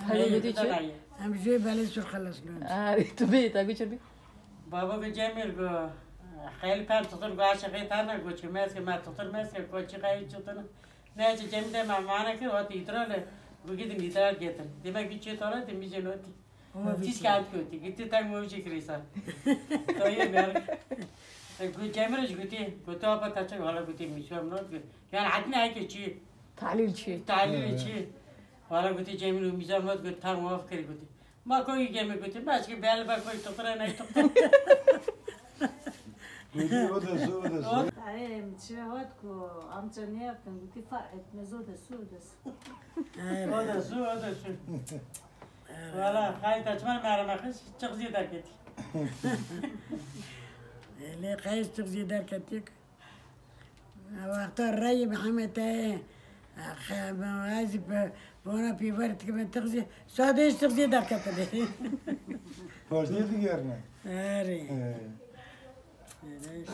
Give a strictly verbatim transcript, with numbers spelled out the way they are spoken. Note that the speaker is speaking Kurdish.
Helo, gotî çi? Em jê belê sur xelasnûn. Aa, tu bê, ta got çi bî? Baba go Cemil go. Xeyl per tutur go aşıqê tane go çi meske me tutur meske go çi xeyl çutun. Ne çi Cemil de memane kir ot îtirale. Go gidin îtiral getir. Demek ki çi tore de mi jeno ti. Tis kağıt kötü. Gitti tak mo jikri sa. Toye ber. Go Cemil ji guti. Go to apa taçak hala guti mi suam not. Yani adına ki çi. Tahlil çi? Tahlil çi. Hala guti Cemil û Mîza Murat guti tam waf kir guti. Ma koyî gemi guti. Başka bel ba koy tutura ne tutura. Gudi o da su, o da su. Em çi hat ku amca ne yaptın? Guti fark etmez, o da su, o da su. O da su, o da su. Valla hayta çman merhaba kız. Çok ziyade gitti. Lê qeyiz tu zî derketik. Wexta reyê Mihemed te ez bona pêver dikime tu zî. Sadê tu zî derketine. Paştê digerine. Erê. Ee, Erê.